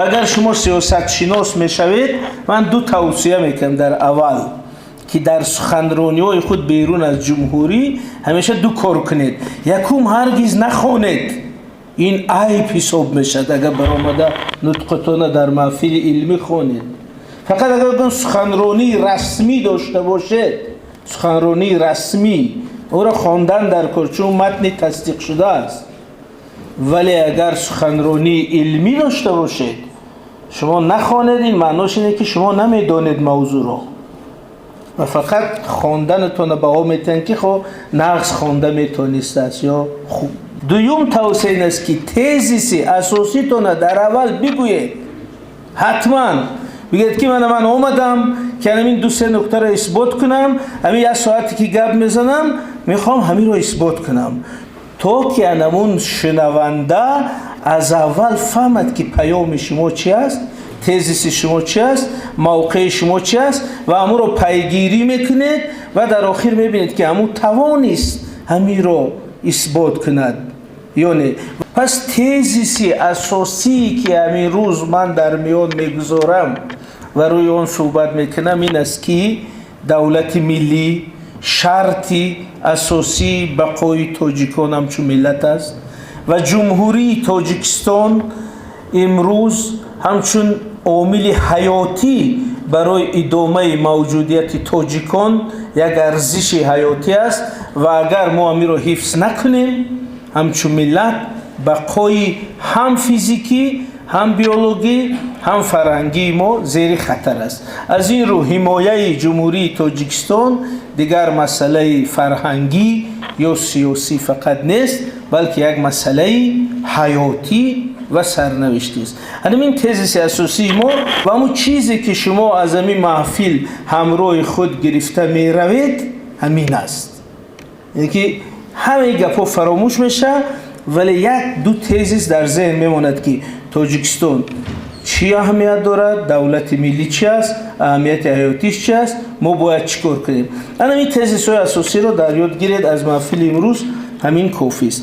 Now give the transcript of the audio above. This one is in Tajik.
Агар шумо сиёсатшинос мешавед, ман ду тавсия мекунам. Дар аввал, ки дар суханрониҳои худ берун аз ҷумҳурӣ ҳамеша ду кор кунед. Якум, ҳаргиз нахонед, ин айб ҳисоб мешавад, агар баромада нутқатона дар маҳфили илмӣ хонед. Фақат агар суханронии расмӣ дошта бошед, суханронии расмӣ, ӯро хондан дар кор, чун матни тасдиқшуда аст. Вале агар суханронии илмӣ дошта бошед, шумо нахонед, ин маънош ине, ки шумо намедонед мавзӯъро ва фақат хонданатонро баҳо метиҳанд, ки хо нағз хонда метонистааст ё хуб. Дуюм тавсия ин аст, ки тезиси асоситона дар аввал бигӯед. Ҳатман бигӯед, ки ман омадам, ки ҳамин ду се нуктаро исбот кунам, ҳамин як соате ки гап мезанам, мехоҳам ҳаминро исбот кунам, то ки анамун шунаванда аз аввал фаҳмад, ки паёми шумо чи аст, тезиси шумо чи аст, мавқеи шумо чи аст, ва ҳамонро пайгирӣ мекунед ва дар охир мебинед, ки ҳамун тавонист ҳаминро исбот кунад ё не. Пас тезиси асосие, ки ҳамин рӯз ман дар миён мегузорам ва рӯи он суҳбат мекунам, ин аст, ки давлати миллӣ шарти асосии бақои тоҷикон ҳамчун миллат аст ва Ҷумҳурии Тоҷикистон имрӯз ҳамчун омили ҳаётӣ барои идомаи мавҷудияти тоҷикон як арзиши ҳаётӣ аст. Ва агар мо ҳаминро ҳифз накунем, ҳамчун миллат бақои ҳам физикӣ, ҳам биологӣ, ҳам фарҳангии мо зери хатар аст. Аз ин рӯ ҳимояи Ҷумҳурии Тоҷикистон дигар масъалаи фарҳангӣ ё сиёсӣ фақат нест, балки як масъалаи ҳаётӣ ва сарнавиштист. Ҳамин тезиси асосии мо ва ҳамун чизе, ки шумо аз ҳамин маҳфил ҳамроҳи худ гирифта меравед, ҳамин аст. Яъне ки ҳамаи гапҳо фаромӯш мешавад, вале як ду тезис дар зеҳн мемонад, ки Тоҷикистон чӣ аҳамият дорад, давлати миллӣ чи аст, аҳамияти ҳаётиш чи аст, мо бояд чӣ кор кунем. Ана ин тезисҳои асосиро дар ёд гиред аз маҳфили имрӯз, ҳамин кофист.